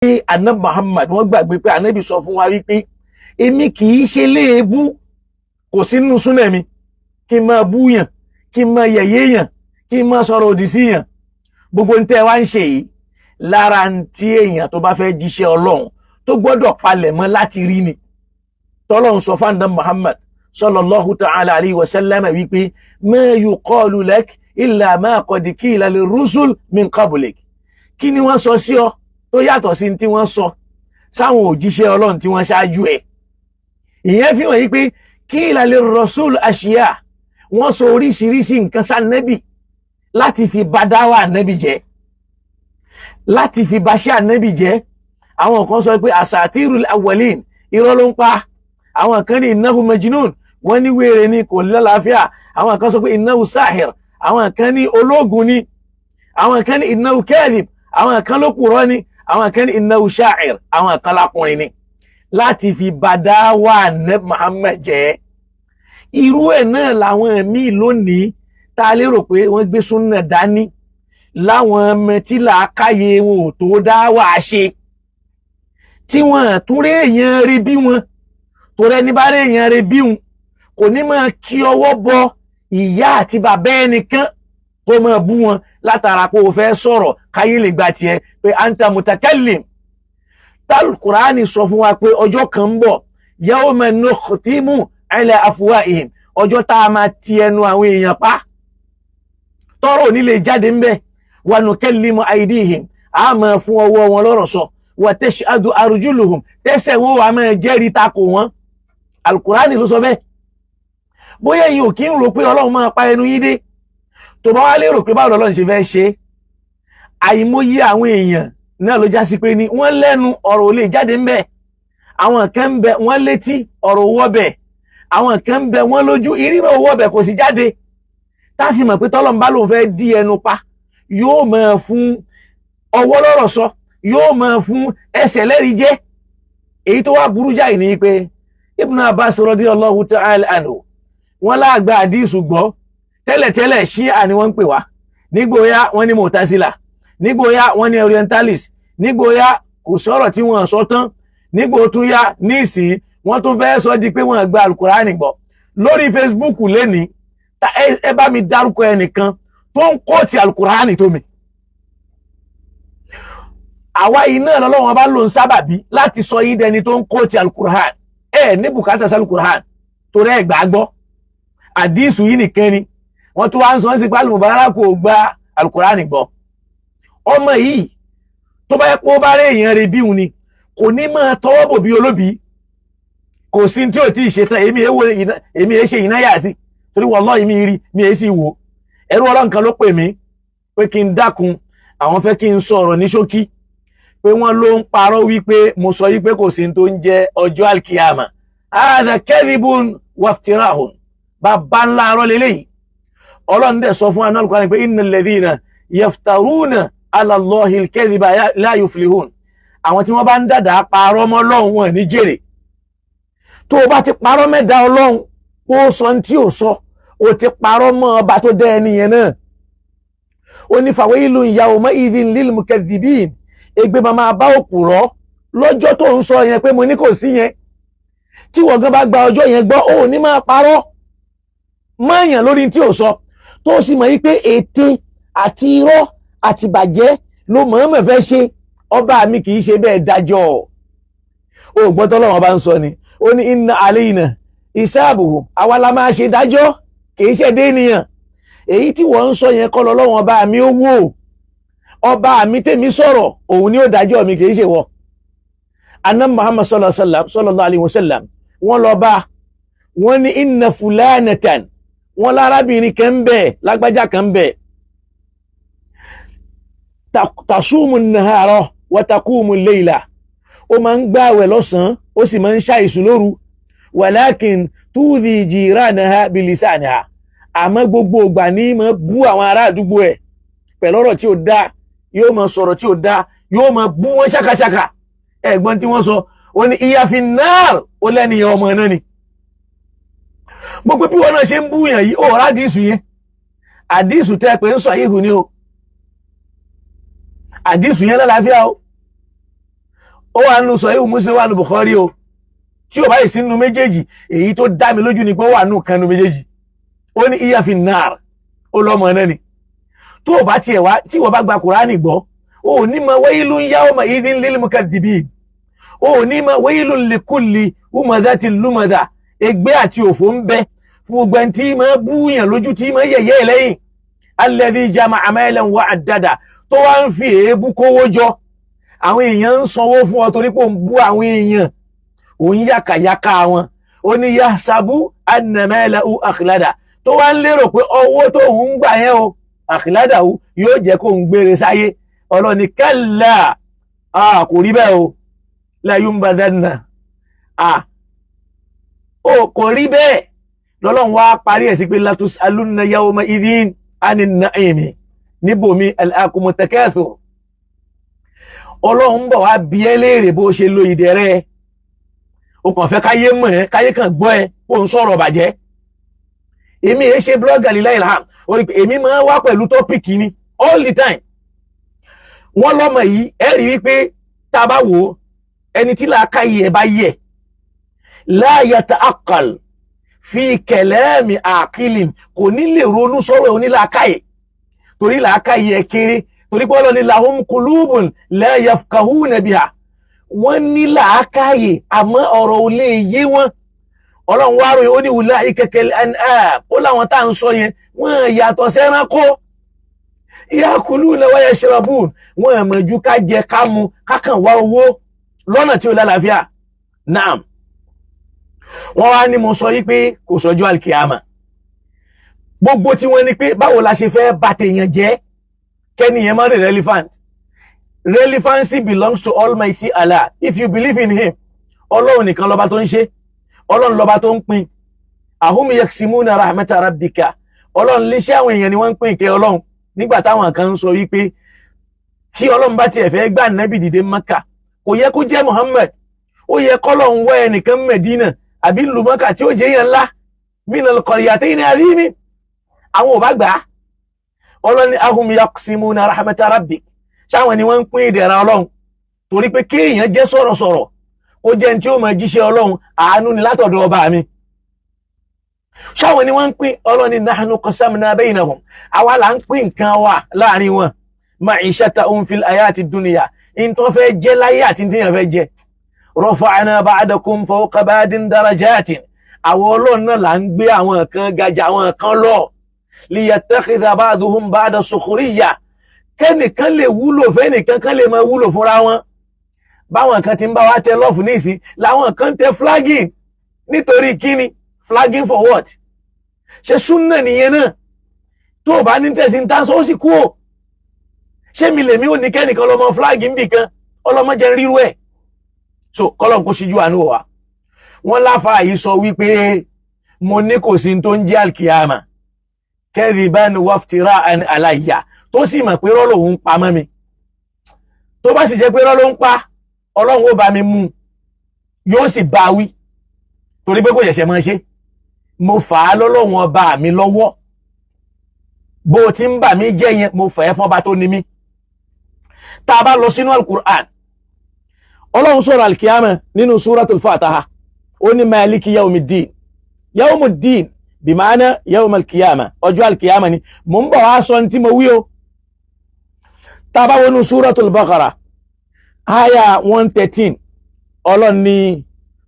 Pé Anabi Muhammad, wọ́n gbàgbé pé Anabi sọ fún wa wípé èmi kì í ṣe léèbú, kò sí nínú súnà mi kí n máa bú yàn, kí n máa yẹ̀yẹ́ yàn, kí n máa sọ̀rọ̀ òdì sí yàn. Gbogbo ní tẹ́ wá ń ṣe yìí, lára ń tí èèyàn tó bá fẹ́ jíṣẹ́ Ọlọ́run tó gbọ́dọ̀ palẹ̀ mọ́ láti rí ni. Tọ́lọ́run sọ fún Anabi Muhammad sallallahu ta'ala alayhi wa sallam wípé ma yuqalu lak illa ma qad qila lirrusul min qablik. Kí ni wọ́n sọ sí ọ tó yàtọ̀ sí tí wọ́n sọ sáwọn òjíṣẹ́ Ọlọ́run tí wọ́n ṣáájú ẹ̀? Ìyẹn fi hàn yí pé qila lirrasul ashiya, wọ́n sọ oríṣiríṣi nǹkan sánẹ́bì láti fi bà dáwà ànẹ́bì jẹ́, láti fi baṣẹ́ ànẹ́bì jẹ́. Àwọn kan sọ pé asatirul awwalin, irọ́ ló ń pa. Àwọn kan ní innahu majnun, wọ́n ní wèrè ni, kò lálàáfíà. Àwọn kan sọ pé innahu sahir, àwọn kan ní ológun ni. Àwọn kan ní innahu kadhib, àwọn kan ló purọ́ ni. Àwọn kan ní innahu sha'ir, àwọn kan lákùnrin ni, láti fi bà dáwà ànẹ́bì Muhammad jẹ́. Irú ẹ̀ náà làwọn míì lónìí tá a lérò pé wọ́n gbé súnà dání, láwọn ọmọ tí làákàyè wọn ò tó dá wà á ṣe, tí wọ́n tún rí èèyàn rí bí wọn torí ẹni bá rí èèyàn rí bí wọn kò ní máa kí ọwọ́ bọ ìyá àti bàbá ẹnìkan kó máa bú wọn látara pé o fẹ́ sọ̀rọ̀ káyé lè gba tiẹ̀ pé anta mutakallim. Tálùkùránì sọ fún wa pé ọjọ́ kan ń bọ̀, yawma nukhtimu ala afwahihim, ọjọ́ tá a máa ti ẹnu àwọn èèyàn pa, tọ́rọ̀ ò ní lè jáde ńbẹ̀. Wa nukallimu aydihim, a máa fún ọwọ́ wọn lọ́rọ̀ sọ. Wa tashhadu arjuluhum, tẹ́sẹ̀ wọn wà máa jẹ́rìí takò wọn. Alukurani ló sọ bẹ́ẹ̀. Bóyá ẹ̀yin ò kí ń rò pé Ọlọ́run máa pa ẹnu yín dé, tó bá wá lérò pé báwo lọ́lọ́run ṣe fẹ́ ṣe. Àìmọye àwọn èèyàn náà ló já sí pé ní wọ́n lẹ́nu, ọ̀rọ̀ ò lè jáde ńbẹ̀. Àwọn kan ń bẹ, wọ́n létí, ọ̀rọ̀ owó ọbẹ̀. Àwọn kan ń bẹ, wọ́n lójú, ìrírọ̀ owó ọbẹ̀ kò sì jáde. Tá a fi mọ̀ pé tọ́lọ́run bá lòun fẹ́ dí ẹnu pa, yóò máa fún ọwọ́ lọ́rọ̀ sọ, yóò máa fún ẹsẹ̀ lẹ́rìí jẹ́. Èyí tó wá burú jáì ní pé Ibn Abbas radiyallahu ta'ala anhu, wọ́n láàgbà àdísù gbọ́ tẹ́lẹ̀tẹ́lẹ̀. Ṣíà ni wọ́n ń pè wá, nígbòóyá wọ́n ní Mu'tazila, nígbòóyá wọ́n ní Orientalist, nígbòóyá kò sọ̀rọ̀ tí wọ́n sọ tán, nígbò tún yá ní ìsìn wọ́n tún fẹ́ sọ di pé wọ́n gba Alukurani gbọ́. Lórí Facebook lẹ́ni, ẹ bá mi dárúkọ ẹnìkan tó ń kóòtì Alukurani tó mi. Àwa iná lọ́lọ́wọ́n bá lò ń sábàbí láti sọ yín dẹni tó ń kóòtì Alukurani. Ẹ ní bùkátà sí Alukurani torí ẹ gbà á gbọ́, àdísù yìí nìkan ni wọ́n tún wá ń sọ sí pé Al-Mubarak kò gba Alukurani gbọ́. Ọmọ yìí, tó bá yẹ pé ó bá rí èèyàn rẹ bíhun ni, kò ní máa tọwọ́ bò bí olóbìí. Kò sí tí ò tí ì ṣe tán. Èmi èwo èmi èé ṣe ìnáyà sí torí wallahi mi rí mi èé sì wò. Ẹrú Ọlọ́run kan ló pè mí pé kí n dákun, àwọn fẹ́ kí n sọ̀rọ̀ ní ṣókí pé wọ́n ló ń parọ́ wípé mo sọ wípé kò sí tó ń jẹ́ ọjọ́ alkiyama. Hadha kadhibun waftirahun, bàbá ńlá arọ́ lélẹ́yìí. Ọlọ́run dẹ̀ sọ fún anáàlú kan pé innal ladhina yaftaruna ala Allahi al-kadhiba la yuflihun. Àwọn tí wọ́n bá ń dàdà parọ́ mọ́ Ọlọ́run, wọn ní jèrè. Tó o bá ti parọ́ mẹ́ta Ọlọ́run kó o sọ ní tí o sọ, o ti parọ́ mọ́ ọba tó dẹ́ ẹni yẹn náà. Ó ní fawailun yawma'idhin lil mukaththibin, ègbé máa bá òpùrọ́ lọ́jọ́ tó ń sọ yẹn pé mo ní kò sí yẹn. Tí wọ́n gan bá gba ọjọ́ yẹn gbọ́, ó ní máa parọ́ mọ́ọ̀yàn lórí tí ò sọ, tó sì mọ̀ yí pé ète àti irọ́ àti ìbàjẹ́ ló mọ̀ọ́mọ̀ fẹ́ ṣe. Ọba mi kì í ṣe bẹ́ẹ̀ dájọ́. Ó gbọ́ tọ́lọ́wọ́n bá ń sọ ni, ó ní inna alayna hisabuhum, àwa la máa ṣe dájọ́, kì í ṣe dé ènìyàn. Èyí tí wọ́n ń sọ yẹn kọ́ lọ́wọ́n ọba mi ó wò. Ọba mi tèmi sọ̀rọ̀, òun ni ó dájọ́ mi, kì í ṣe wọ́. Anna Muhammad sallallahu alayhi wa sallam, wọ́n lọ bá wọ́n ní inna fulanatan, wọ́n lárábìnrin kan bẹ̀, lágbájá kan bẹ̀, tasumu nahara wa taqumu layla, ó máa ń gbààwẹ̀ lọ́sàn-án, ó sì máa ń ṣàìsùn lóru. Walakin tudhi jiranaha bilisaniha, àmọ́ gbogbo ìgbà ní máa bú àwọn ará àdúgbò ẹ̀ pẹ̀lú ọ̀rọ̀ tí ó dá, yóò máa sọ̀rọ̀ tí ó dá, yóò máa bú wọn ṣàkàṣàkà. Ẹ̀gbọ́n tí wọ́n sọ, ó ní ìyá fi náà, ó lẹ́nìyàn ọmọ náà ni. Gbogbo bí wọn náà ṣe ń bú yàn yìí, ó rà àdìsù yẹn, àdìsù tẹ́ pé ń sọ yìí ni o, àdìsù yẹn lálàáfíà o. Ó wà nù Sahih Muslim, wà nù Bukhari o. Tí ò bá yìí sínú méjèèjì, èyí tó dá mi lójú ni pé ó wà nù kan nù méjèèjì. Ó ní iya fi nar, ó lọ́mọ náà ni. Tó o bá tiẹ̀ wá, tí wọ́n bá gba Kùránì gbọ́, o ò ní mọ wailun yawma idhin lil mukaddibin, o ò ní mọ wailun likulli humazatin lumaza. Ègbé àti òfò ń bẹ fún gbogbo ẹni tí máa búyàn lójú, tí máa yẹ̀yẹ́ lẹ́yìn. Alladhi jama'a malan wa addada, tó wá ń fi èébú kówó jọ. Àwọn èèyàn ń sanwó fún ọ torí pé ò ń bú àwọn èèyàn, ò ń yàkàyàkà wọn. Ó ní yahsabu anna malahu akhlada, tó wá ń lérò pé owó tó ń gbà yẹn o, akhladahu, yóò jẹ́ kó ń gbére sáyé. Ọlọ́ni kalla, kò rí bẹ́ẹ̀ o, la yunbadanna, ó kò rí bẹ́ẹ̀. Lọ́lọ́run wá parí ẹ̀ sí pé latus'alunna yawma idhin anin na'imi, níbòmí alhakumu takathur. Ọlọ́run bọ̀ wá bi ẹ́ léèrè bó ṣe lo ìdẹ̀rẹ́. O kàn fẹ́ káyé mọ̀ ẹ́, káyé kàn gbọ́ ẹ kó ń sọ̀rọ̀ bàjẹ́. Èmi èé ṣe blogger lílá ilham orí pé èmi máa wá pẹ̀lú topic ni all the time. Wọ́n lọ́mọ yìí, ẹ rí wípé tá a bá wò ó, ẹni tí làákàyè ẹ bá yẹ, la yata'aqqal fi kalami aqilin, kò ní lè ronú sọ̀rọ̀ onílàákàyè, torí làákàyè ẹ kéré. Torí pé Ọlọ́run ní lahum qulubun la yafqahuna biha. Wọ́n ní làákàyè, àmọ́ ọ̀rọ̀ ò lè yé wọn. Ọlọ́run wá ròyìn, ó ní ulaika kal an'am, ó láwọn tá à ń sọ yẹn, wọ́n yàtọ̀ sẹ́ránkó. Yakuluna wa yashrabun, wọ́n mọ̀ ju ká jẹ, ká mu, ká kàn wá owó lọ́nà tí ó lálàáfíà. Naam, wọ́n wá ní mo sọ yí pé kò sọjọ́ alkiyama. Gbogbo tí wọ́n ní pé báwo la ṣe fẹ́ bà tèèyàn jẹ́ kẹ́niyẹn má rí relevant. Relevancy belongs to Almighty Allah if you believe in him. Ọlọ́run nìkan lọ́ba tó ń ṣe, Ọlọ́run lọ́ba tó ń pín. Ahum yaksimuna rahmata rabbika. Ọlọ́run léṣẹ́ àwọn èèyàn ni wọ́n ń pín ìkẹ́ Ọlọ́run. Nígbà táwọn kan ń sọ wípé tí Ọlọ́run bá tiẹ̀ fẹ́ gbà nábì dìde Mẹ́kà, kò yẹ kó jẹ́ Muhammad, ó yẹ kọ́lọ́run wá ẹnìkan Mẹ̀dínà àbí ìlú Mẹ́kà tí ó jẹ́ yẹn ńlá, minal qaryatayni azimi. Àwọn ò bá gbà á. Ọlọ́run ní ahum yaksimuna rahmata rabbik, ṣáwọn ni wọ́n ń pín ìdẹ̀ra Ọlọ́run? Torí pé kéèyàn jẹ́ sọ̀rọ̀sọ̀rọ̀, kó jẹ́ ní tí ó máa jíṣẹ́ Ọlọ́run, àánú ni látọ̀dọ̀ ọba mi. Ṣáwọn ni wọ́n ń pín? Ọlọ́run ní nahnu qasamna baynahum, àwa là ń pín nǹkan wa láàrin wọn, ma'ishatahum fil hayati dunya, in tó fẹ́ jẹ́ láyé àti tí yẹn fẹ́ jẹ́. Rafa'na ba'dakum fawqa ba'din darajatin, àwọn Ọlọ́run náà là ń gbé àwọn kan gajà àwọn kan lọ. Liyattakhidha ba'duhum ba'dan sukhriya, kẹ́nìkan lè wúlò fẹ́nìkan, kan lè máa wúlò fúnra wọn. Báwọn kan ti ń bá wa tẹ love nísìn, làwọn kan tẹ flagging. Nítorí kíni? Flagging for what? Ṣe súnà nìyẹn náà? Tó o bá ní tẹ̀sí ń tán sọ, ó sì kú o. Ṣé mi lèmi ò ní kẹ́nìkan lọ́mọ flagging bì kan? Ọlọ́mọ jẹ́ ríru ẹ̀. So kọ́lọ́n kó ṣíjú àánú wa. Wọ́n láfa yìí sọ wípé mo ní kò sí tó ń jẹ́ alkiyama, kadhiban waftira'an alayya, tó sì mọ̀ pé rọ́ lòun ń pa mọ́ mi. Tó bá sì jẹ́ pé rọ́ ló ń pa, Ọlọ́run ó bá mi mú, yóò sì bá wí, torí pé kò ṣẹ̀ṣẹ̀ máa ṣe. Mo fà á lọ́lọ́run ọba mi lọ́wọ́. Bó o ti ń bà mí jẹ́ yẹn, mo fà ẹ́ fọ́ba tó ní mí. Tá a bá lọ sínú Alukur'an, Ọlọ́run sọ̀rọ̀ alkiyama nínú Suratul Fatiha. Ó ní maliki yawmiddin. Yawmiddin bìmáná yawm alkiyama, ọjọ́ alkiyama ni. Mò ń bọ̀ wá sọ ní tí mo wí o. Tá a bá wọnú Suratul Baqara, aya 113, Ọlọ́run ní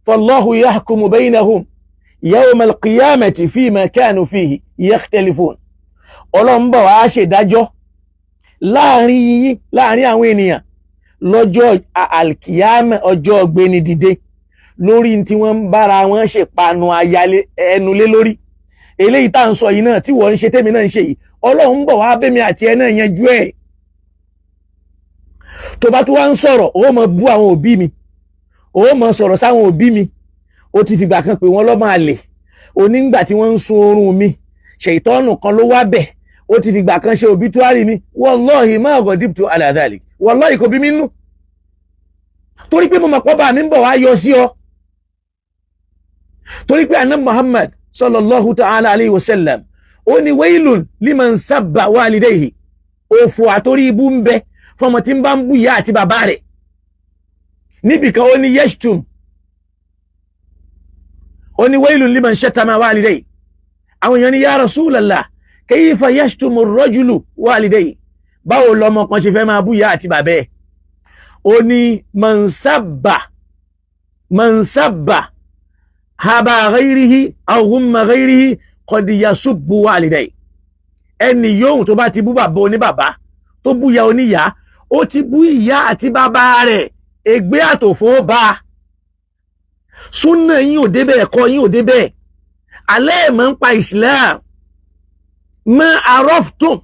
fallahu yahkumu baynahum yawm alqiyamati fima kanu fihi yakhtalifun. Ọlọ́run bọ̀ wá ṣèdájọ́ láàrin yín, láàrin àwọn ènìyàn, lọ́jọ́ alkiyama, ọjọ́ ọgbẹ́ni dìde, lórí tí wọ́n ń bára wọn ṣèpanu ayálé ẹnu lé lórí. Eléyìí tá à ń sọ yìí náà, tí wọ́n ń ṣe, tèmi náà ń ṣe yìí, Ọlọ́run ń bọ̀ wá bẹ́mi àti ẹ náà yanjú ẹ̀. Tó bá tún wá ń sọ̀rọ̀, ó mọ bú àwọn òbí mi, ó mọ sọ̀rọ̀ sáwọn òbí mi. Ó ti fìgbà kan pè wọ́n lọ́mọ àlè onígbà tí wọ́n ń sun oorun mi, ṣètọ́nù kan ló wá bẹ̀. Ó ti fìgbà kan ṣe obituary mi. Wallahi ma ghadibtu ala dhalik, wallahi kò bí mi nú, torí pé mo mọ̀ pọ́ bá mi ń bọ̀ wá yọ sí ọ. Torí pé àná Muhammad sallallahu ta'ala alayhi wa sallam, ó ní wailun liman sabba walidayhi, òfò àtorí ibú ń bẹ fọmọ tí ń bá ń bú ìyá àti bàbá rẹ̀. Níbìkan ó ní yashtum, ó ní wailun liman shatama walidayhi. Àwọn èèyàn ní ya Rasulallah, kayfa yashtumu ar-rajulu walidayhi, báwo lọmọ kan ṣe fẹ́ máa bú ìyá àti bàbá ẹ̀? Ó ní man sabba, man sabba haba ghayrihi aw humma ghayrihi qad yasubbu walidayhi. Ẹni yóò tó bá ti bú bàbá oníbàbá, tó bú ìyá oníyá, ó ti bú ìyá àti bàbá rẹ̀, ègbé àtòfó bá a. Súnà yín ò débẹ̀, ẹ̀kọ́ yín ò débẹ̀. Alẹ́ ẹ̀ máa ń pa Islam. Ma araftum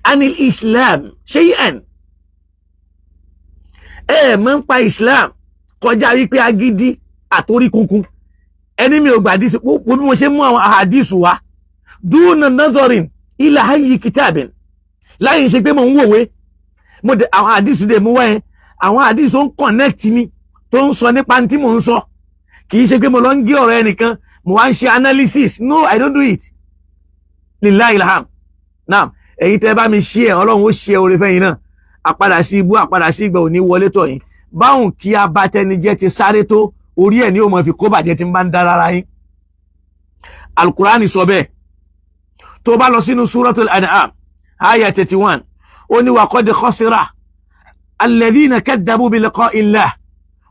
anil Islam shay'an. Ẹ̀ máa ń pa Islam kọjá wípé agídí àtórí kunkun. Ẹni mi ò gbà dísì bí mo ṣe mú àwọn ahadísù wá dúnà nazarin ila hayyi kitabin, láyìn ṣe pé mo ń wòwe mo dé àwọn àdìsù dè mú wáyé, àwọn àdìsù tó ń connect ni, tó ń sọ nípa tí mò ń sọ. Kì í ṣe pé mo lọ ń gé ọ̀rọ̀ ẹnìkan, mo wá ń ṣe analysis. No, I don't do it. Lillahi ilham. Naam, ẹ̀yin tẹ́ bá mi ṣí ẹ̀, Ọlọ́run ó ṣe oore fẹ́yìn náà. Àpadà sí ibú, àpadà sí ìgbà òní wọlé tọ̀ yín. Báwọn kí abatẹnijẹ́ ti sáré tó orí ẹ̀ ní ó mọ̀ fi kó bàjẹ́ tí ń bá ń dára ara yín. Alukurani sọ bẹ́ẹ̀. Tó bá lọ sínú Suratul An'am aya 31, ó ní wa qad khasira alladhina kaddabu bi liqa'illah.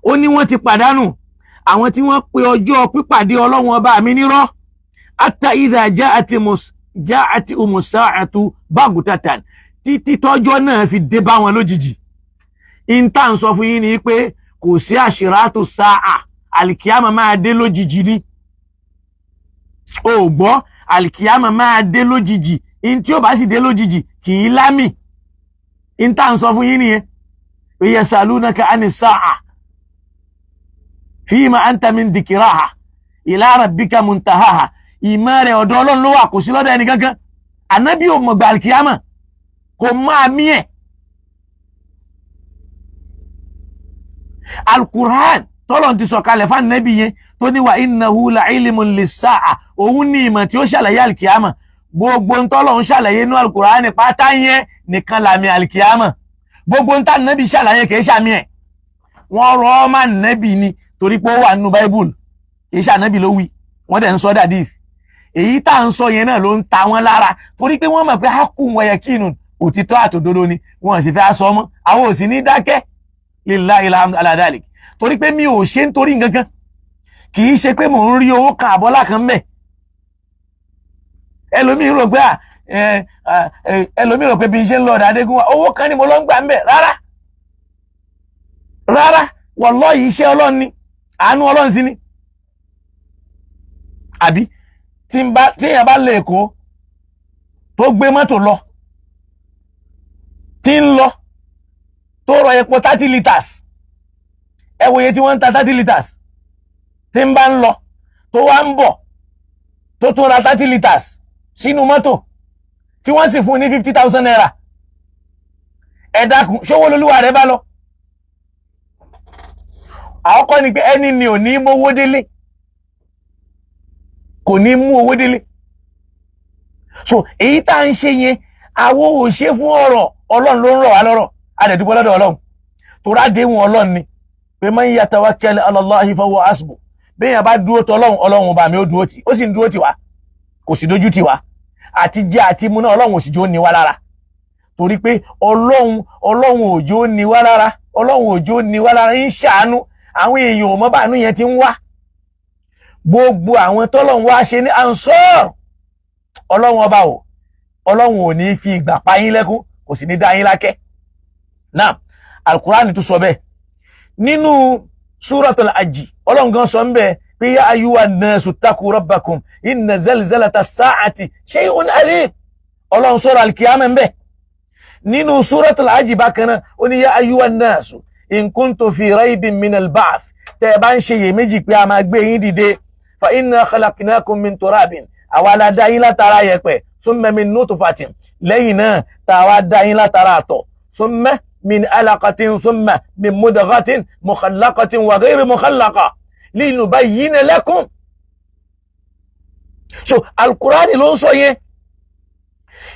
Ó ní wọ́n ti pàdánù àwọn tí wọ́n pe ọjọ́ pípàdé Ọlọ́run ọba mi nírọ́. Hatta idha ja'ati umus-sa'atu baghtatan, títí tọ́jọ́ náà fi dé bá wọn lójijì. Ìntà ń sọ fún yín ni pé kò sí àṣírátù sáà, àlìkíyàmà máa dé lójijì ni. O gbọ́, àlìkíyàmà máa dé lójijì. In tí ó bá sì dé lójijì kì í lámì. Ìntà ń sọ fún yín nìyẹn. Yasalunaka ani sáà fíìmà anta min dìkìráhà ila rabbika muntahaha. Ìmọ̀ rẹ̀ ọ̀dọ̀ Ọlọ́run ló wà, kò sí lọ́dọ̀ ẹni kankan. Ànábì ò mọ̀gbà àlìkíyàmà, kò máa mí ẹ̀. Alukur'an tọ́lọ̀ ti sọ̀kalẹ̀ fún ànábì yẹn tó ní wa innahu la ilmun lis-sa'a, òun ní ìmọ̀ tí ó ṣàlàyé àlìkíyàmà. Gbogbo ntọ́lọ̀ ń ṣàlàyé inú alukur'an pátá yẹn nìkan làmì àlìkíyàmà. Gbogbo ntá ànábì ṣàlàyé kìí ṣàmì ẹ̀. Wọ́n rọ́ ọ́ má ànábì ni torí pé ó wà nínú Báíbùl, kìí ṣànábì ló wí, wọ́n dẹ̀ ń sọ dàdíf. Èyí tá à ń sọ yẹn náà ló ń ta wọ́n lára torí pé wọ́n mọ̀ pé hákùn wọ̀nyẹ kínú òtítọ́ àtòdodo ni, wọ́n sì fẹ́ sọ mọ́. Àwọn ò sì ní dákẹ́. Lillahi alhamdu ala dhalik. Torí pé mi ò ṣe ń torí nǹkan kan, kì í ṣe pé mò ń rí owó kan àbọ́lá kan mẹ́. Ẹlòmíì rò pé ẹlòmíì rò pé bí n ṣe ń lọ ọ̀dà Adégúnwà owó kan ni mo lọ ń gbà ń bẹ̀. Rárá rárá, wallahi iṣẹ́ Ọlọ́run ni, àánú Ọlọ́run sí ni. Àbí tí èèyàn bá lè kó tó gbé mọ́tò lọ, tí ń lọ tó rọ epo 30 litres, ẹ wòye tí wọ́n ń ta 30 litres, tí ń bá ń lọ tó wá ń bọ̀ tó tún ra 30 litres sínú mọ́tò tí wọ́n sì fún ní 50,000 naira. Ẹ dákun, ṣówó lolúwa rẹ̀ bá lọ? Àkọ́kọ́ ni pé ẹni ni ò ní mówó délé, kò ní mú owó délé. So èyí tá à ń ṣe yẹn, àwọn ò ṣe fún ọ̀rọ̀ Ọlọ́run ló ń rọ̀ wá lọ́rọ̀. A dẹ̀ dúpẹ́ lọ́dọ̀ Ọlọ́run tó rádéhùn Ọlọ́run ni pé man yatawakkal ala Allahi fahuwa hasbuh. Béèyàn bá dúró tọ Ọlọ́run, Ọlọ́run ọba mi ó dúró tì, ó sì ń dúró tì wá, kò sì dójú tì wá. Àti jẹ àti mu náà Ọlọ́run ò sì jó ní wá lára, torí pé Ọlọ́run Ọlọ́run ò jó ní wá lára, Ọlọ́run ò jó ní wá lára, ń ṣàánú àwọn èèyàn ò mọ báànú yẹn ti ń wá. Gbogbo àwọn tọ́lọ́run wá ṣe ní ansọ́ọ̀rù, Ọlọ́run ọba ò, Ọlọ́run ò ní fi ìgbà pa yín lẹ́kún, kò sì ní dá yín lákẹ́. Náà alukurani tún sọ bẹ́ẹ̀ nínú Suratul Hajj. Ọlọ́run gan sọ ń bẹ́ẹ̀ pé ya ayyuhan nasu ttaqu rabbakum inna zalzalata as-sa'ati shay'un adhim. Ọlọ́run sọ̀rọ̀ alikiyama ń bẹ́ẹ̀ nínú Suratul Hajj bákan náà. Ó ní ya ayyuhan nasu in kuntum fi raybin minal ba'th, tẹ́ ẹ bá ń ṣe iyèméjì pé a máa gbé yín dìde, fa inna khalaqnakum min turabin, àwa la dá yín látara yẹ̀pẹ̀, thumma min nutfatin, lẹ́yìn náà tá a wá dá yín látara àtọ̀, thumma min alaqatin, thumma min mudghatin mukhallaqatin wa ghayri mukhallaqa linubayyina lakum. So alukurani ló ń sọ yẹn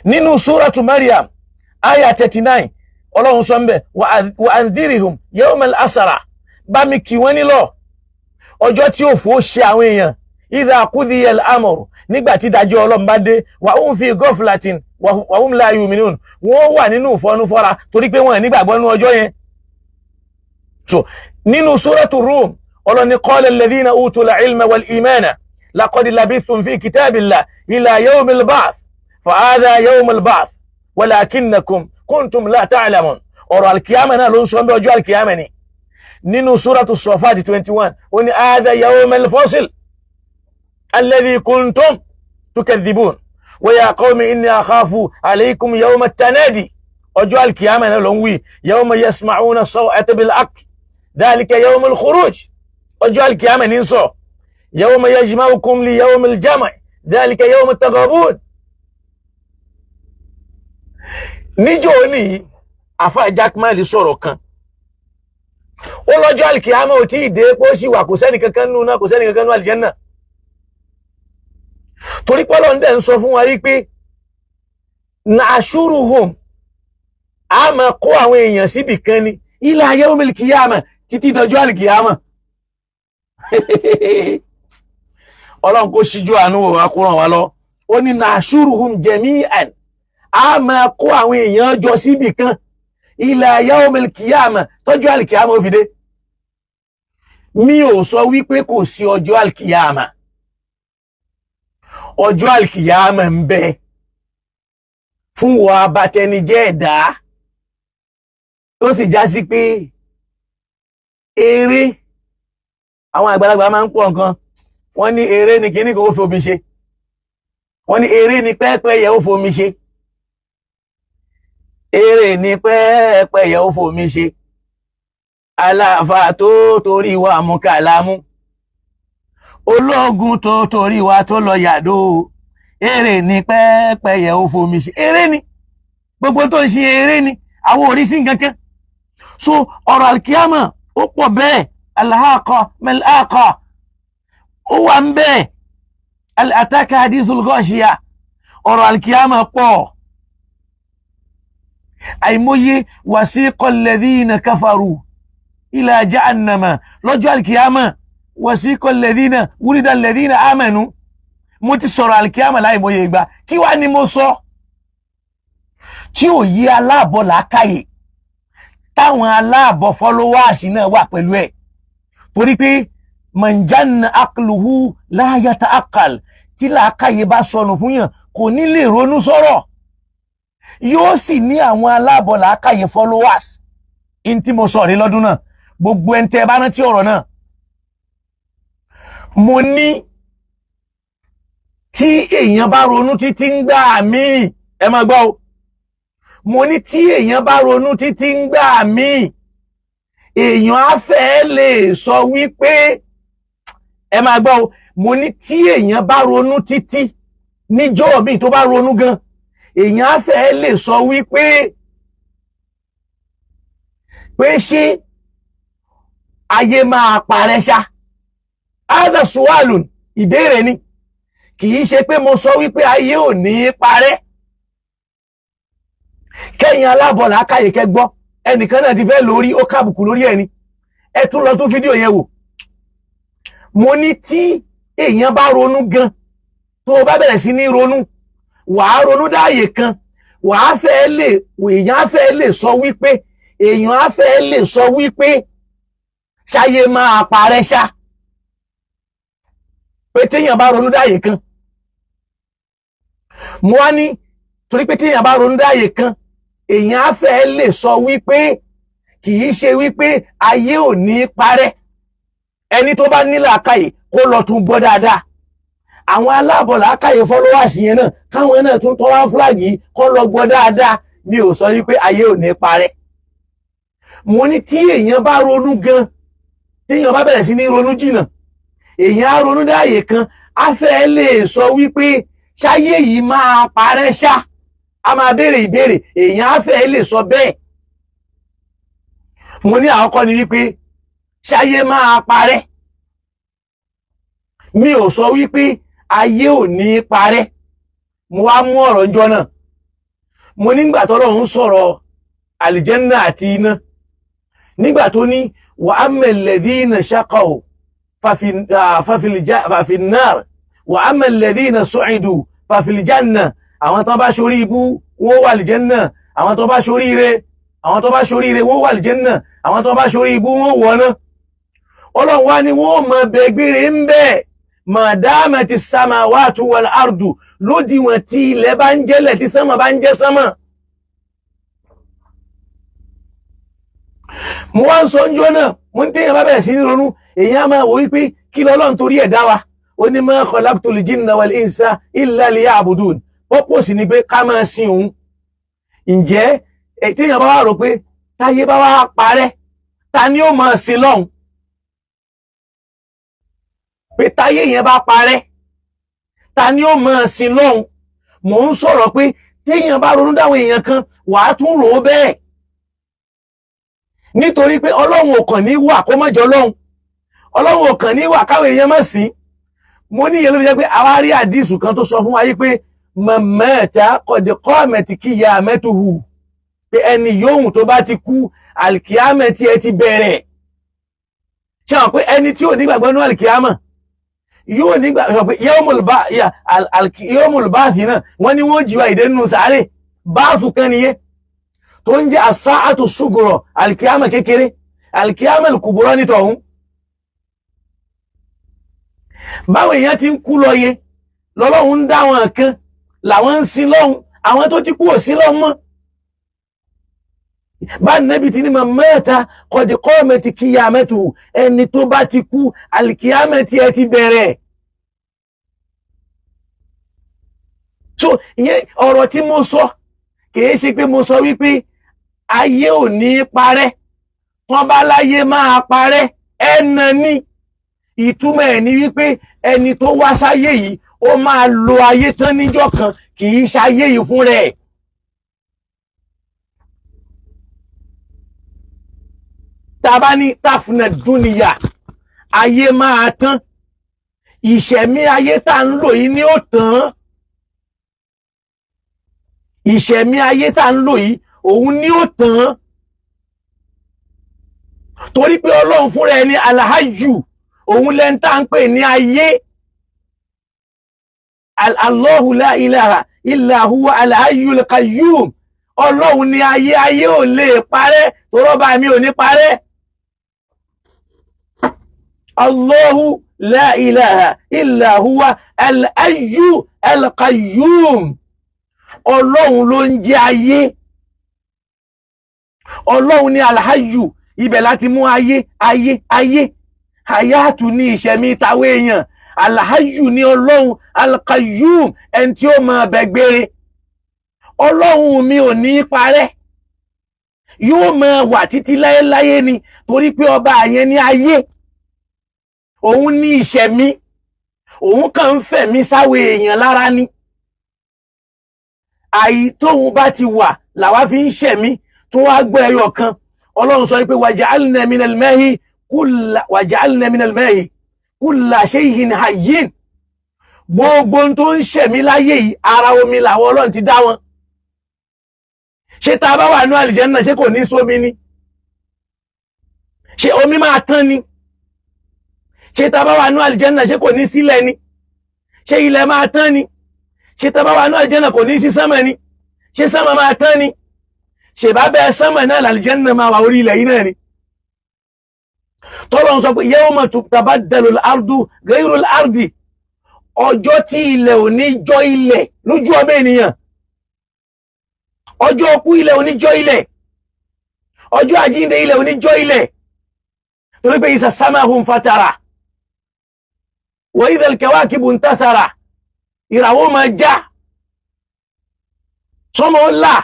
nínú suratu Maryam aya 39. Ọlọ́run sọ ń bẹ̀ wa andhirhum yawmal asara, bá mi kì wọ́n nílọ̀ ọjọ́ tí òfò ṣe àwọn èèyàn, idha qudiya al-amru, nígbà tí ìdájọ́ Ọlọ́run bá dé, wa hum fi ghaflatin wa hum la yu'minun, wọ́n wà nínú ìfọnúfọ́ra torí pé wọ́n nígbàgbọ́ nínú ọjọ́ yẹn. So nínú suratu Rum, Ọlọ́run ní qala alladhina utul ilma wal imana laqad labithtum fi kitabillah ila yawmil ba'th fa hadha yawmul ba'th walakinnakum kuntum la ta'lamun. Ọ̀rọ̀ alkiyama náà ló ń sọ bí ọjọ́ alkiyama ni. Nínú suratu Safat 21, ó ní hadha yawmul fasl alladhi kuntum tukadhibun wa ya qawmi inni akhafu alaykum yawma at-tanadi. Ọjọ́ alkiyama náà ló ń wí yawma yasma'una saw'ata bil haqq dhalika yawmul khuruj. Ọjọ́ alkiyama ní sọ yawma yajma'ukum li yawmil jam' dhalika yawmut taghabun. Níjọ́ ní àfa Jackman sọ̀rọ̀ kan, ó lọ́jọ́ alkiyama ò tí ì dé, pé ó sì wà, kò sẹ́ni kankan nù náà, kò sẹ́ni kankan nù àlìjẹ́nà, torí pé Ọlọ́run dẹ̀ ń sọ fún wa wípé na'shuruhum, a máa kó àwọn èèyàn síbì kan ni ila yawmil qiyamah, títí dọjọ́ alkiyama. Ọlọ́run kó ṣíjú àánú wa kó ràn wá lọ. Ó ní na'shuruhum jami'an, a máa kó àwọn èèyàn jọ síbì kan ila yawmil qiyamah, tọ́jú alkiyama ó fi dé. Mi ò sọ wípé kò sí ọjọ́ alkiyama, ọjọ́ alkiyama ń bẹ fún wa abatẹnijẹ́ ẹ̀dá tó sì já sí pé eré àwọn àgbàlagbà máa ń pọ̀ nǹkan. Wọ́n ní eré ni kíní kan ó fomi ṣe, wọ́n ní eré ni pẹ́ẹ́pẹ́yẹ ó fomi ṣe, eré ni pẹ́ẹ́pẹ́yẹ ó fomi ṣe, aláàfáà tó torí wa mú kàlámú, ológun tó torí wa tó lọ yàdó, eré ni pẹ́ẹ́pẹ́yẹ ó fomi ṣe. Eré ni gbogbo tó ń ṣe, eré ni, àwọn oríṣi nǹkan kan. So ọ̀rọ̀ alkiyama ó pọ̀ bẹ́ẹ̀, alhaqa malhaqa ó wà ń bẹ́ẹ̀, ataka hadithul ghashiya, ọ̀rọ̀ alkiyama pọ̀. Àìmọye wasiqa alladhina kafaru ila jahannama lọ́jọ́ alkiyama, wasiqa alladhina wulida alladhina amanu. Mo ti sọ̀rọ̀ alkiyama láìmọye ìgbà, kí wá ni mo sọ tí ò yí aláàbọ̀ làákàyè táwọn aláàbọ̀ followers náà wà pẹ̀lú ẹ̀, torí pé manjanna aqluhu la yata'aqqal, tí làákàyè bá sọnù fún yàn kò ní lè ronú sọ̀rọ̀, yóò sì ní àwọn aláàbọ̀ làákàyè followers. In tí mo sọ rí lọ́dún náà, gbogbo ẹni tẹ́ ẹ bá rántí ọ̀rọ̀ náà, mo ní tí èèyàn bá ronú títí ń gbà míì, ẹ máa gbọ́ o, mo ní tí èèyàn bá ronú títí ń gbà míì, èèyàn á fẹ́ lè sọ wípé, ẹ máa gbọ́ o, mo ní tí èèyàn bá ronú títí níjọ́ míì tó bá ronú gan, èèyàn á fẹ́ lè sọ wípé pé ṣé ayé máa parẹ́ ṣá? Ada suwalun, ìbéèrè ni, kì í ṣe pé mo sọ wípé ayé ò ní parẹ́. Kẹ́yìn aláàbọ̀ làákàyè kẹ́ gbọ́, ẹnìkan náà ti fẹ́ lórí ó kábùkù lórí ẹni, ẹ tún lọ tún fídíò yẹn wò. Mo ní tí èèyàn bá ronú gan, tó o bá bẹ̀rẹ̀ sí ní ronú, wàá ronú dáàyè kan, wàá fẹ́ lè, èèyàn á fẹ́ lè sọ wípé, èèyàn á fẹ́ lè sọ wípé ṣáyé máa parẹ́ ṣá, pé téèyàn bá ronú dáàyè kan. Mo wá ní torí pé téèyàn bá ronú dáàyè kan, èèyàn á fẹ́ lè sọ wípé kì í ṣe wípé ayé ò ní parẹ́. Ẹni tó bá ní làákàyè kó lọ tún gbọ́ dáadáa. Àwọn aláàbọ̀ làákàyè followers yẹn náà, káwọn náà tún tọ́wá flag kó lọ gbọ́ dáadáa. Mi ò sọ wípé ayé ò ní parẹ́. Mo ní tí èèyàn bá ronú gan, téèyàn bá bẹ̀rẹ̀ sí ní ronú jìnnà, èèyàn á ronú dáàyè kan, á fẹ́ lè sọ wípé ṣáyé yìí máa parẹ́ ṣá, a máa béèrè ìbéèrè, èèyàn á fẹ́ lè sọ bẹ́ẹ̀. Mo ní àkọ́kọ́ ni wípé ṣáyé máa parẹ́. Mi ò sọ wípé ayé ò ní parẹ́. Mo wá mú ọ̀rọ̀ ńjọ́ náà, mo nígbà tọ́lọ́run sọ̀rọ̀ àlìjẹ́nnà àti iná. Nígbà tó ní wa amma alladhina shaqaw fafin nar wa amma alladhina su'idu fafil janna. Àwọn tó bá ṣorí ibú wọ́n wà àlìjẹ́nnà, àwọn tó bá ṣorí ire, àwọn tó bá ṣorí ire wọ́n wà àlìjẹ́nnà, àwọn tó bá ṣorí ibú wọ́n wọ̀ná. Ọlọ́run wá ní wọ́n mọ bẹ̀gbére ń bẹ́ẹ̀ màdáàmà ti samawatu wal ardu, lódiwọ̀n tí ilẹ̀ bá ń jẹ́lẹ̀ tí sánmà bá ń jẹ́ sánmà. Mo wá ń sọ ń jọ náà, mo ń téèyàn bá bẹ̀rẹ̀ sí ní ronú, èèyàn á máa wò wípé kí lọ́lọ́run torí ẹ̀ dá wa. Ó ní ma khalaqtul jinna wal insa illa liya'budun. Pọ́pọ́sì ni pé ká máa sin òun. Ǹjẹ́ téèyàn bá wá rò pé táyé bá wá parẹ́, ta ni ó máa sin lọ́hùn? Pé táyé yẹn bá parẹ́, ta ni ó máa sin lọ́hùn? Mò ń sọ̀rọ̀ pé téèyàn bá ronú dáwọn èèyàn kan, wàá tún rò ó bẹ́ẹ̀. Nítorí pé Ọlọ́run ò kàn ní wà kó má jọ Ọlọ́run, Ọlọ́run ò kàn ní wà káwọn èèyàn má sìn. Mo ní ìyẹn ló fi jẹ́ pé àwa rí àdìsù kan tó sọ fún wa yí pé mọ̀mẹ́ta kọ̀dẹ̀kọ́ mẹ́tì kíyà mẹ́tùhù, pé ẹni yòówù tó bá ti kú àlìkíyàmẹ́ tí ẹ ti bẹ̀rẹ̀. Ṣé àwọn pé ẹni tí ò nígbàgbọ́ nínú àlìkíyàmọ̀ yóò nígbà sọ pé yawmul ba'thi náà wọ́n ní wọ́n jíwa ìdè nínú sáré báàtù kan nìyẹn tó ń jẹ́ as-sa'atu sughra, àlìkíyàmọ̀ kékeré, àlìkíyàmọ̀ kùbùrọ̀ nítọ̀hún. Báwọn èèyàn ti ń kú lọ yẹn lọ́lọ́hun ń dá wọn kan làwọn ń sin lọ́hun, àwọn tó ti kú ò sí lọ́hun mọ́. Bá nẹ́bi tí ní ma mẹ́ta qad qamati qiyamatu, ẹni tó bá ti kú àlìkíyàmẹ́ tí ẹ ti bẹ̀rẹ̀. So ìyẹn ọ̀rọ̀ tí mo sọ kìí ṣe pé mo sọ wípé ayé ò ní parẹ́, wọ́n bá láyé máa parẹ́, ẹnà ní ìtumọ̀ ẹ̀ ní wípé ẹni tó wá sáyé yìí ó máa lo ayé tán níjọ́ kan, kìí ṣayé yìí fún rẹ̀. Tàbá ní tàfúnà dúnìyà, ayé máa tán, ìṣẹ̀mí ayé tá ń lò yìí ni ó tán. Ìṣẹ̀mí ayé tá ń lò yìí òun ni ó tán. Torí pé Ọlọ́run fúnra ẹni alhajju, òun lẹ́ni tá ń pè ní ayé. Allahu la ilaha illa huwa alhayyul qayyum. Ọlọ́run ní ayé, ayé ò lè parẹ́, torọ́bà mi ò ní parẹ́. Allahu la ilaha illa huwa al-hayyu al-qayyum. Ọlọ́run ló ń jẹ́ ayé. Ọlọ́run ní alhayyu, ibẹ̀ láti mú ayé, ayé, ayé. Hayatu ní ìṣẹ̀mí tàwé èèyàn. Alhayyu ní Ọlọ́run, al-qayyum, ẹni tí ó máa bẹ gbére. Ọlọ́run mi ò ní parẹ́, yóò máa wà títí láyéláyé ni, torí pé ọba àyẹn ní ayé, òun ní ìṣẹ̀mí, òun kàn ń fẹ̀mí sáwé èèyàn lára ni. Àyí tóun bá ti wà làwa fi ń ṣẹ̀mí. Tó wá gbọ́ ẹyọ kan, Ọlọ́run sọ pé waja'alna minal ma'i kulla waja'alna minal ma'i kulla shay'in hayyin. Gbogbo tó ń ṣẹ̀mí láyé yìí ara omi làwọn Ọlọ́run ti dá wọn. Ṣé tá a bá wà ní àlìjẹ́nnà ṣé kò ní sómi ni? Ṣé omi máa tán ni? Ṣé tá a bá wà ní àlìjẹ́nnà ṣé kò ní sílẹ̀ ni? Ṣé ilẹ̀ máa tán ni? Ṣé tá a bá wà ní àlìjẹ́nnà kò ní sí sánmà ni? Ṣé sánmà máa tán ni? Ṣé bá bẹ́ẹ̀ sánmà náà làlìjẹ́nnà máa wà orí ilẹ̀ yìí náà ni? Tọ́lọ́ ń sọ pé yawma tabaddalu al-ardu ghayru al-ardi, ọjọ́ tí ilẹ̀ ò ní jọ ilẹ̀ lójú ọmọ ènìyàn, ọjọ́ ọkú ilẹ̀ ò ní jọ ilẹ̀, ọjọ́ àjíǹde ilẹ̀ ò ní jọ ilẹ̀, torí pé isa samahun fatara wa idhal kawakibu intasara, ìràwọ̀ máa já, sọmọ ńlá.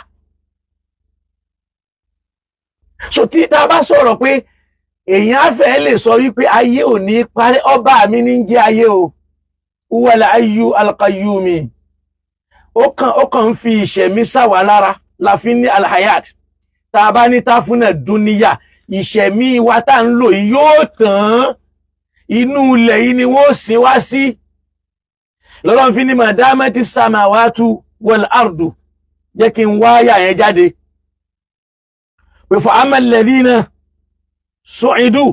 So tí tá a bá sọ̀rọ̀ pé èèyàn á fẹ́ lè sọ wípé ayé ò ní parẹ́, ọba mi ní jẹ́ ayé o, huwal hayyu al-qayyumi. Ó kàn ń fi ìṣẹ̀mí sáwà lára la fi ní alhayat. Tá a bá ní táfúnà dúníyà, ìṣẹ̀mí wa tá ń lò yìí yóò tán, inú ilẹ̀ yìí ni wọ́n sin wá sí. Lọ́lọ́run fi ní madamati samawatu wal ardu. Jẹ́ kí n wá àyà yẹn jáde. Pé fa amma alladhina su'idu.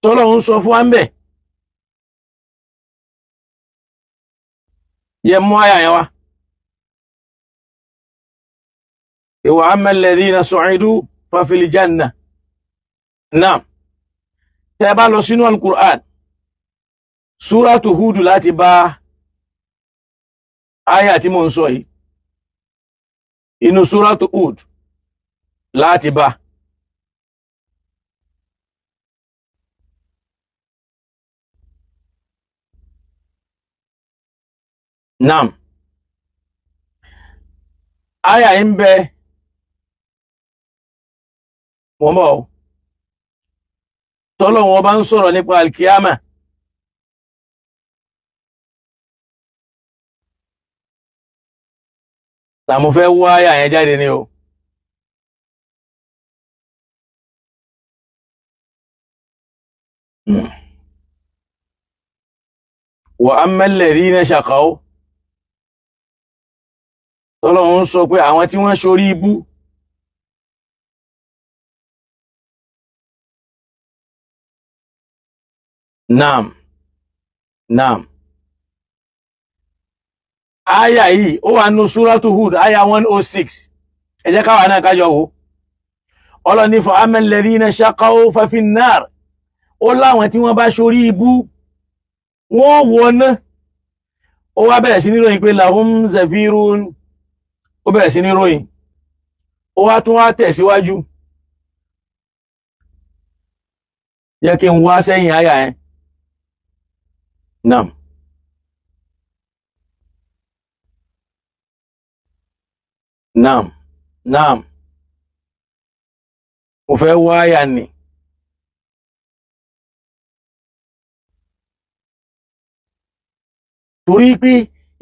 Tọ́lọ́run sọ fún wa ń bẹ̀. Yẹ mú àyà yẹn wá. Wa amma alladhina su'idu fa fil janna. Naam. Tẹ́ bá lọ sínú Al-Qur'an, Súratu Húdù láti bá àyà tí mo ń sọ yìí. Inú Súratu Húd láti bá. Naam. Àyà yìí ń bẹ. Wọ́n bọ̀ ọ́. Tọ́lọ́run ọba ń sọ̀rọ̀ nípa alkiyama. Tàmú fẹ́ wá àyà yẹn jáde ni o. Wa amma alladhina shaqaw. Tọ́lọ́run sọ pé àwọn tí wọ́n ṣorí ibú. Naam. Naam. Aya yìí, ó wà nínú Súratu Hud, aya 106. Ẹ jẹ́ káwa náà kájọ wò. Ọlọ́ni fa amma alladhina shaqaw fa fin nar. Ó láwọn tí wọ́n bá ṣorí ibú, wọ́n wọná. Ó wá bẹ̀rẹ̀ sí ní ròyìn pé lahum zafirun. Ó bẹ̀rẹ̀ sí ní ròyìn. Ó wá tún wá tẹ̀síwájú. Jẹ́ kí n wá sẹ́yìn aya yẹn. Naam. Naam. Naam. Mo fẹ́ wá àyà ni. Torí pé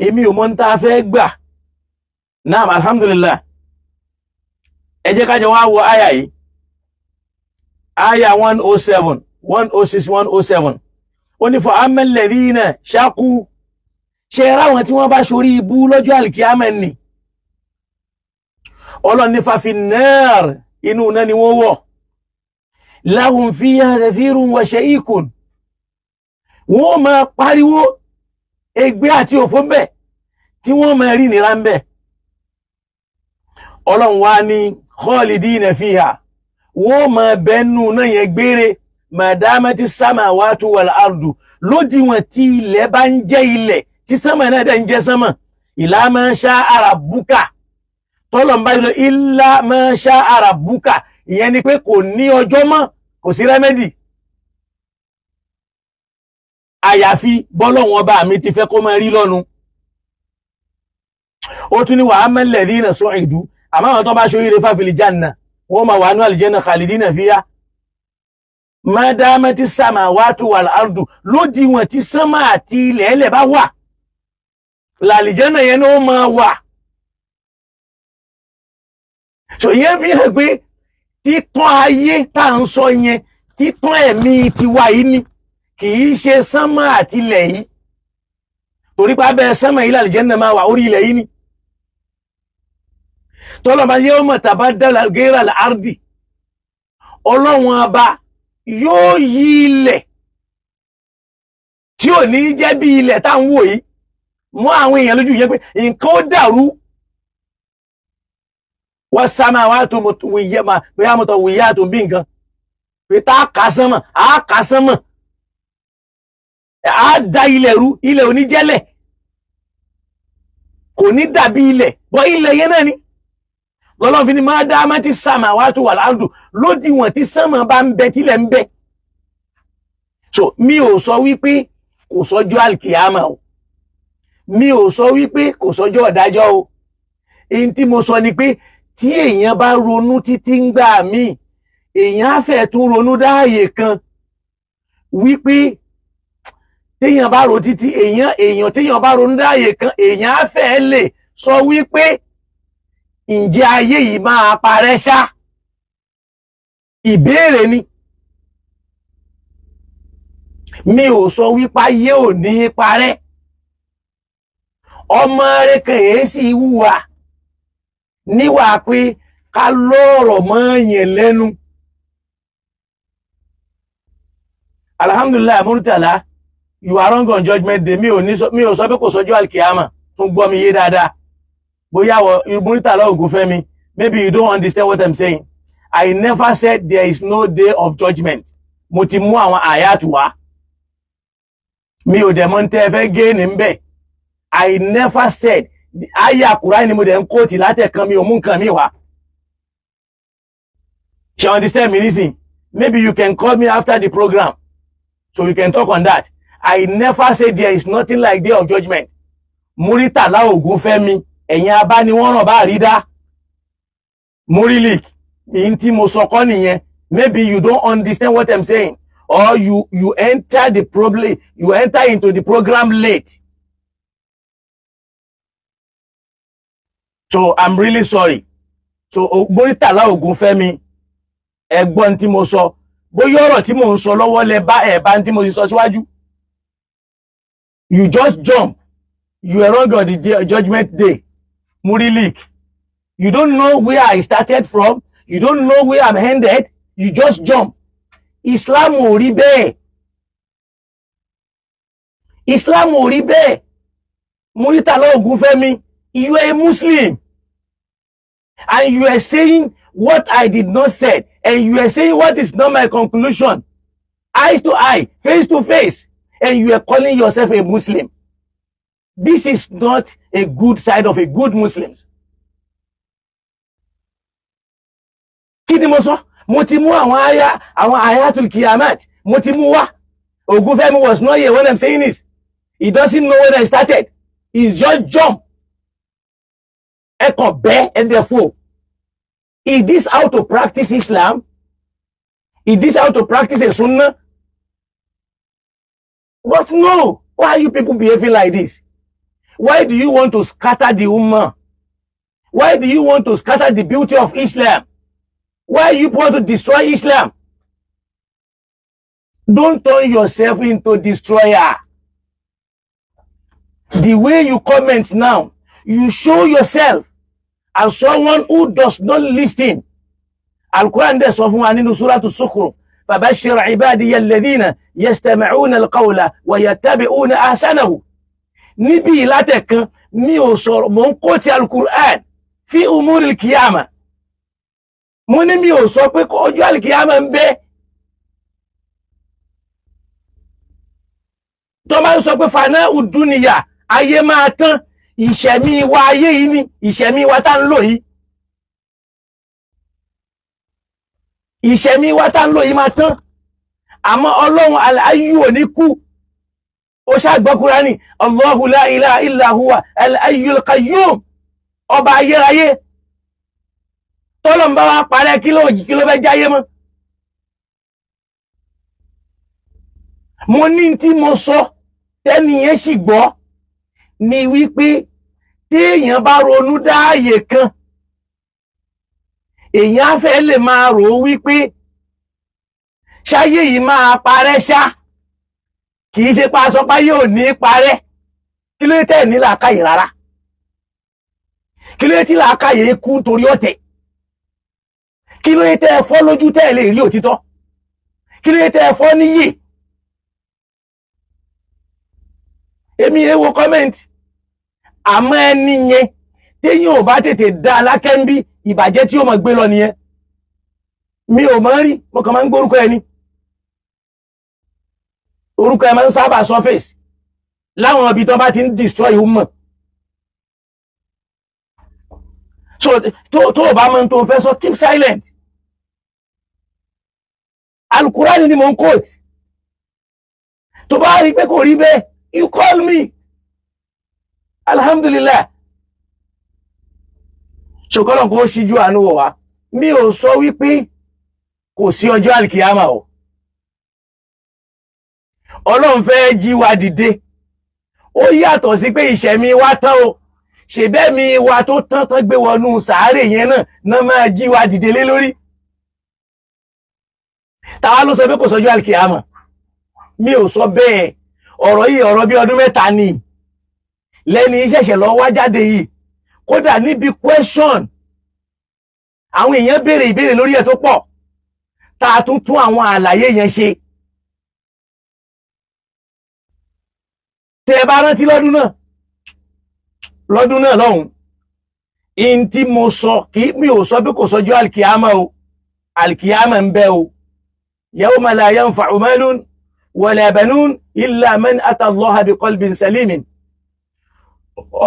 èmi ò mọ̀ ń tá a fẹ́ gbà. Naam, alhamdulillah. Ẹ jẹ́ ká jọ wá wo àyà yìí. Àyà 107, 106, 107. Ó ní fa amma alladhina shaqu. Ṣe ráwọn tí wọ́n bá ṣorí ibú lọ́jọ́ àlìkíyámẹ́ ni. Ọlọ́run ní fa fin nar, inú náà ni wọ́n wọ̀. Lahum fiha zafirun wa sha'ikun. Wọ́n máa pariwo ègbé àti òfó ń bẹ̀ tí wọ́n máa rí nira ń bẹ̀. Ọlọ́run wá ní khalidina fiha. Wọ́n máa bẹ́nu náà yẹn gbére madamati samawatu wal ardu. Lódiwọ̀n tí ilẹ̀ bá ń jẹ́ ilẹ̀ tí sánmà náà dẹ̀ ń jẹ́ sánmà. Ila ma sha'a rabbuka. Tọ́lọ̀ ń bá yọ illa ma sha'a rabbuka. Ìyẹn ni pé kò ní ọjọ́ mọ́, kò sí rẹ́mẹ́dì. Àyàfi bọ́lọ́hun ọba mi ti fẹ́ kó máa rí lọ́nu. Ó tún ní wa amma alladhina su'idu. Àmọ́ àwọn tó bá ṣoríire fa fil janna, wọ́n máa wà ní àlìjẹ́nà khalidina fiha. Madamati samawatu wal ardu. Lódiwọ̀n tí sánmà àti ilẹ̀ ẹlẹ̀ bá wà, làlìjẹ́nà yẹn ló máa wà. So ìyẹn fi hàn pé títún ayé tá à ń sọ yẹn, títún ẹ̀mí tiwa yìí ni, kì í ṣe sánmà àti ilẹ̀ yìí. Torí pé abẹ́ sánmà yìí làlìjẹ́nà máa wà, orí ilẹ̀ yìí ni. Tọ́lọ́ba yóò mọ̀ tàbá dára gẹ́rà àrdì. Ọlọ́run ọba yóò yí ilẹ̀ tí ò ní jẹ́ bí ilẹ̀ tá ń wò yìí mọ́ àwọn èèyàn lójú yẹn pé nǹkan ó dàrú. Wọ́n sámà wá tó mọ̀tọ̀ wìyá tó bí nǹkan pé tá a kà sánmọ̀, a kà sánmọ̀, a da ilẹ̀ rú, ilẹ̀ ò ní jẹ́lẹ̀, kò ní dàbí ilẹ̀, bọ́ ilẹ̀ yẹn náà ni. Lọ́lọ́run fi ni máa dá má ti sàmà wá tó wà láàdù lódiwọ̀n tí sánmà bá ń bẹ tílẹ̀ ń bẹ. So mi ò sọ wípé kò sọ́jọ́ alkiyama o, mi ò sọ wípé kò sọ́jọ́ ọ̀dájọ́ o. Èyí tí mo sọ ni pé tí èèyàn bá ronú títí ń gbà míì, èèyàn á fẹ́ tún ronú dáàyè kan wípé téèyàn bá ro títí èèyàn téèyàn bá ronú dáàyè kan, èèyàn á fẹ́ lè sọ wípé ǹjẹ́ ayé yìí máa parẹ́ ṣá? Ìbéèrè ni. Mi ò sọ wípé ayé ò ní parẹ́. Ọmọ rẹ̀ kan èé sì wúwa níwà pé ká lọ́rọ̀ mọ́ yẹn lẹ́nu. Alhamdulillah, Murtala, you are wrong on judgment day. Mi ò ní sọ, mi ò sọ pé kò sọjọ́ alkiyama. Tún gbọ́ mi yé dáadáa. Bóyá wọ Murtala Ògúnfẹ́mi, maybe you don't understand what I'm saying. I never said there is no day of judgment. Mo ti mú àwọn àyàtù wá. Mi ò dẹ̀ mọ̀ tẹ́ ẹ fẹ́ gé ní bẹ́ẹ̀. I never said àyà Kùránì ni mo dẹ̀ ń quote látẹ̀kan, mi ò mú nǹkan mi wá. Ṣé understand me nísìn? Maybe you can call me after the program so we can talk on that. I never said there is nothing like day of judgment. Muritala Ògúnfẹ́mi, ẹ̀yin abániwọ́ràn bá rí dá. Murilik, mi tí mo sọ kọ́ nìyẹn. Maybe you don't understand what I'm saying, or you enter the problem, you enter into the program late. So I'm really sorry. So Muritala Ògúnfẹ́mi, ẹ gbọ́ tí mo sọ. Bóyá ọ̀rọ̀ tí mò ń sọ lọ́wọ́ lẹ bá ẹ̀ bá tí mo ti sọ síwájú. You just jump. You are wrong on the judgment day. Murilik, you don't know where I started from. You don't know where I'm ended. You just jump. Islam ò rí bẹ́ẹ̀. Islam ò rí bẹ́ẹ̀. Muritala Ògúnfẹ́mi, you are a Muslim. And you are saying what I did not say. And you are saying what is not my conclusion. Eyes to eye, face to face. And you are calling yourself a Muslim. This is not a good side of a good Muslims. Kí ni mo sọ? Mo ti mú àwọn aya, àwọn ayatul kiyamat, mo ti mú wá. Ògúnfẹ́mi was not here when I'm saying this. He doesn't know when I started. He just jump. Ẹ kàn bẹ́ ẹ dẹ̀ fò. Is this how to practice Islam? Is this how to practice a sunnah? But no. Why are you people behaving like this? Why do you want to scatter the ummah? Why do you want to scatter the beauty of Islam? Why you want to destroy Islam? Don't turn yourself into destroyer. The way you comment now, you show yourself as someone who does not listen. Al-Quran dẹ̀ sọ fún wa nínú Suratu Zukhruf, فَبَشِّرْ عِبَادِيَ الَّذِينَ يَسْتَمِعُونَ الْقَوْلَ وَيَتَّبِعُونَ أَحْسَنَهُ. Níbi ìlátẹ̀kan, mi ò sọ̀rọ̀, mò ń quote Al-Quran fi umuril kiyama. Mo ní mi ò sọ pé ọjọ́ àlìkìyàmà ń bẹ. Tó máa ń sọ pé fàná ùdúnìyà, ayé máa tán, ìṣẹ̀mí wa ayé yìí ni, ìṣẹ̀mí wa tá ń lò yìí. Ìṣẹ̀mí wa tá ń lò yìí máa tán. Àmọ́ Ọlọ́run al-Hayyu ò ní kú. Ó ṣàgbọ́ Kúránì, Allahu la ilaha illa huwa al-Hayyul Qayyum, ọba ayérayé. Tọ́lọ̀ ń bá wa parẹ́, kí ló fẹ́ jáyé mọ́. Mo ní tí mo sọ tẹ́ni yẹn sì gbọ́ ni wípé téèyàn bá ronú dáàyè kan, èèyàn á fẹ́ lè máa rò ó wípé ṣáyé yìí máa parẹ́ ṣá, kì í ṣe pa aṣọ páyé ò ní parẹ́. Kí ló tẹ̀ ní làákàyè rárá? Kí ló tí làákàyè kú torí ọ̀tẹ̀? Kí ló tẹ́ ẹ fọ́ lójú tẹ́ ẹ lè rí òtítọ́? Kí ló tẹ́ ẹ fọ́ níyì? Èmi ẹ wo comment. Àmọ́ ẹni yẹn téyàn ò bá tètè dá alákẹ́ńbí, ìbàjẹ́ tí ó mọ̀ gbé lọ nìyẹn. Mi ò mọ̀ rí, mo kàn máa ń gbórúkọ ẹni. Orúkọ ẹ máa ń sábà surface láwọn ibi tó bá ti ń destroy ummah. So tó o bá mọ̀ tó fẹ́ sọ, keep silent. Al-Qur'an ni mo ń quote. Tó bá rí pé kò rí bẹ́ẹ̀, you call me. Alhamdulillah. Ṣòkọ́lọ̀ kó ṣíjú àánú wọ̀ wá. Mi ò sọ wípé kò sí ọjọ́ alkiyama o. Ọlọ́run fẹ́ jí wa dìde. Ó yàtọ̀ sí pé ìṣẹ̀mí wa tán o. Ṣèbẹ́mi wa tó tán tán gbé wọnú sàárè yẹn náà náà máa jí wa dìde lé lórí. Tàwa ló sọ pé kò sọjọ́ alkiyama. Mi ò sọ bẹ́ẹ̀. Ọ̀rọ̀ yìí ọ̀rọ̀ bí ọdún 3 ni. Lẹ́ni ṣẹ̀ṣẹ̀ lọ wá jáde yìí, kódà níbi question àwọn èèyàn béèrè ìbéèrè lórí ẹ̀ tó pọ̀, tá a tún tún àwọn àlàyé yẹn ṣe. Tẹ́ ẹ bá rántí lọ́dún náà lọ́hùn, in tí mo sọ, kí mi ò sọ bí kò sọjọ́ alkiyama o, alkiyama ń bẹ o. Yawma la yanfa'u malun wala banun illa man ata Allaha bi qalbin salimin.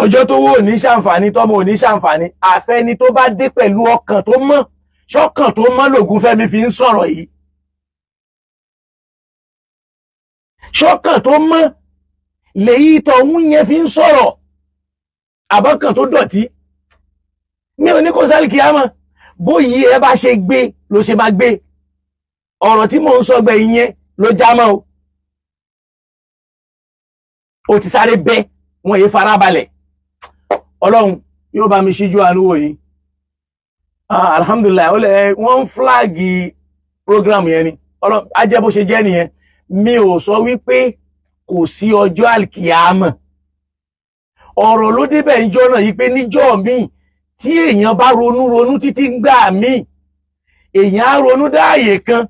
Ọjọ́ tó wò ní ṣàǹfààní, tọ́mọ ò ní ṣàǹfààní, àfẹ́ni tó bá dé pẹ̀lú ọkàn tó mọ́. Ṣọ́kàn tó mọ́ l'Ògúnfẹ́mi fi ń sọ̀rọ̀ yìí. Ṣọ́kàn tó mọ́ lèyí tọ̀hún yẹn fi ń sọ̀rọ̀, àbọ̀kàn tó dọ̀tí. Mi ò ní kó sálì kíámọ̀, bóyí ẹ bá ṣe gbé ló ṣe máa gbé. Ọ̀rọ̀ tí mò ń sọ gbẹ̀yìn yẹn ló já mọ́ o. Ó ti sáré bẹ́ wọn yìí farabalẹ̀. Ọlọ́run yóò bá mi ṣíjú àánú wò yìí. Alhamdulillah, wọ́n ń flagi program yẹn ni. Ọlọ́run á jẹ́ bó ṣe jẹ́ nìyẹn. Mi ò sọ wípé kò sí ọjọ́ alkiyama. Ọ̀rọ̀ ló débẹ̀ ń jọ́ náà yìí pé níjọ́ míì tí èèyàn bá ronú ronú títí gbà míì, èèyàn á ronú dáàyè kan,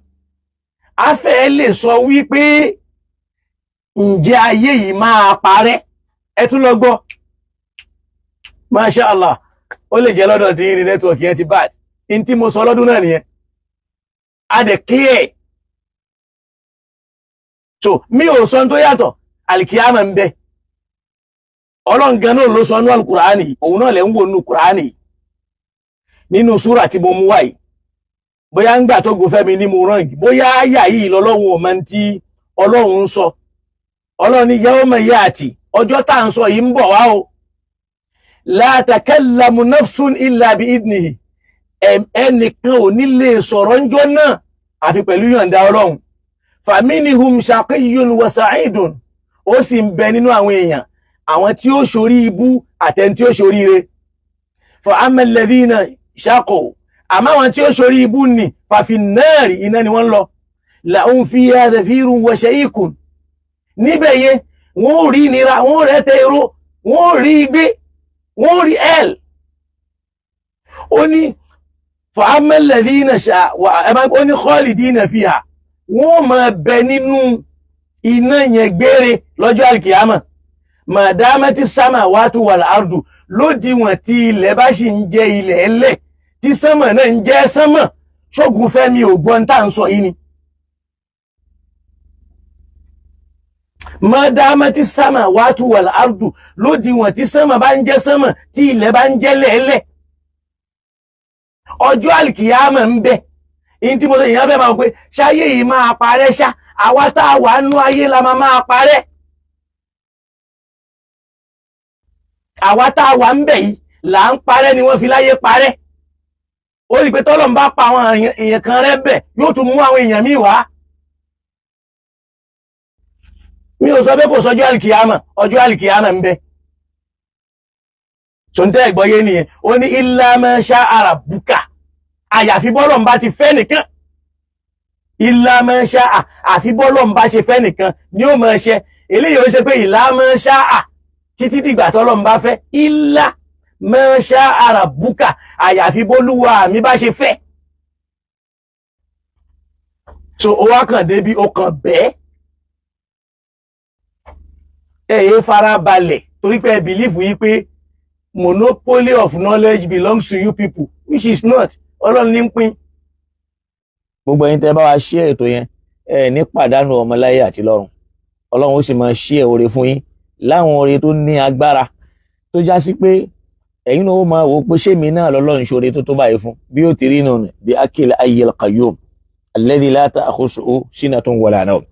á fẹ́ lè sọ wípé ǹjẹ́ ayé yìí máa parẹ́. Ẹ tún lọ gbọ́. Masha Allah, ó lè jẹ́ lọ́dọ̀ tí ní nẹ́tíwọ̀kì yẹn ti bad. In tí mo sọ lọ́dún náà nìyẹn. A dẹ̀ clear. So mi ò sọ tó yàtọ̀, alikiyama ń bẹ. Ọlọ́run gan náà ló sọ nínú alukur'ani, òun náà lè ń wò nínú kur'ani nínú súrà tí mo mú wáyìí. Bóyá ń gbà tó Ògúnfẹ́mi ní mo rán yìí, bóyá àyà yìí lọ́lọ́run ò máa ń tí Ọlọ́run ń sọ. Ọlọ́run ní yawma ya'ti, ọjọ́ tá à ń sọ yìí ń bọ̀ wá o. La takallamu nafsun illa bi idnihi, ẹnìkan ò ní lè sọ̀rọ̀ ńjọ́ náà àfi pẹ̀lú yọ̀ǹda Ọlọ́run. Faminhum shaqiyyun wa sa'idun, ó sì ń bẹ nínú àwọn èèyàn àwọn tí ó ṣorí ibú àtẹni tí ó ṣorí ire. Fa amma alladhina shaqu, àmọ́ àwọn tí ó ṣorí ibú ni fàfi nari, iná ni wọ́n lọ. Lahum fiha zafirun wa shahikun, níbẹ̀ yẹn wọ́n ò rí ìnira, wọ́n ò rẹ́tẹ̀ èrò, wọ́n ò rí igbe, wọ́n ò rí ẹ̀l. Ó ní fa amma alladhina ó ní khalidina fiha, wọ́n máa bẹ nínú iná yẹn gbére lọ́jọ́ alkiyama. Màdámẹ́tì sámà wà tó wà láàrùdù, lódiwọ̀n tí ilẹ̀ bá sì ń jẹ́ ilẹ̀ ẹlẹ̀ tí sánmà náà ń jẹ́ sánmà. Ṣógúnfẹ́mi ò gbọ́n tá à ń sọ yìí ni. Màdámẹ́tì sámà wà tó wà láàrùdù, lódiwọ̀n tí sánmà bá ń jẹ́ sánmà tí ilẹ̀ bá ń jẹ́ lẹ́ẹ̀lẹ̀, ọjọ́ alkiyama ń bẹ. Ìyí tí mo sọ ìyẹn fẹ́ máa pé ṣáyé yìí máa parẹ́ ṣá, àwa tá a wà nú ayé la máa parẹ́. Àwa tá a wà ń bẹ̀ yìí là ń parẹ́ ni wọ́n fi láyé parẹ́. Ó rí i pé tọ́lọ́run bá pa àwọn èèyàn kan rẹ́ bẹ̀, yóò tún mú àwọn èèyàn míì wá. Mi ò sọ pé kò sọjọ́ àlìkìyàmà, ọjọ́ àlìkìyàmà ń bẹ. Sọ̀ǹtẹ́ ìgbọ́yé nìyẹn. Ó ní illa ma sha'a rabbuka, àyàfi bọ́lọ̀ ń bá ti fẹ́ nìkan. Illa ma sha'a, àfi bọ́lọ̀ ń bá ṣe fẹ́ nìkan ni ó máa ṣe. Eléyìí ó ṣe pé illa ma sha'a títí dìgbà tọ́lọ́ ń bá fẹ́. Illa ma sha'a rabbuka, àyàfi bólúwa mi bá ṣe fẹ́. So ó wá kàn débi ó kàn bẹ́ẹ̀. Ẹ yé farabalẹ̀ torí pé ẹ bìlífù yìí pé monopoly of knowledge belongs to you people, which is not. Ọlọ́run ní ń pín. Gbogbo ẹ̀yin tẹ́ bá wa share ètò yẹn, ẹ ní pàdánù ọmọ láyé àti lọ́run. Ọlọ́run ó sì máa share oore fún yín láwọn oore tó ní agbára tó já sí pé ẹ̀yin náà ó máa wò ó pé ṣé mi náà lọ́lọ́run ṣoore tó tó báyìí fún. Bí ó ti rí nù bí akil ayyil qayyum alladhi la ta'khusuhu sinatun wala nawm.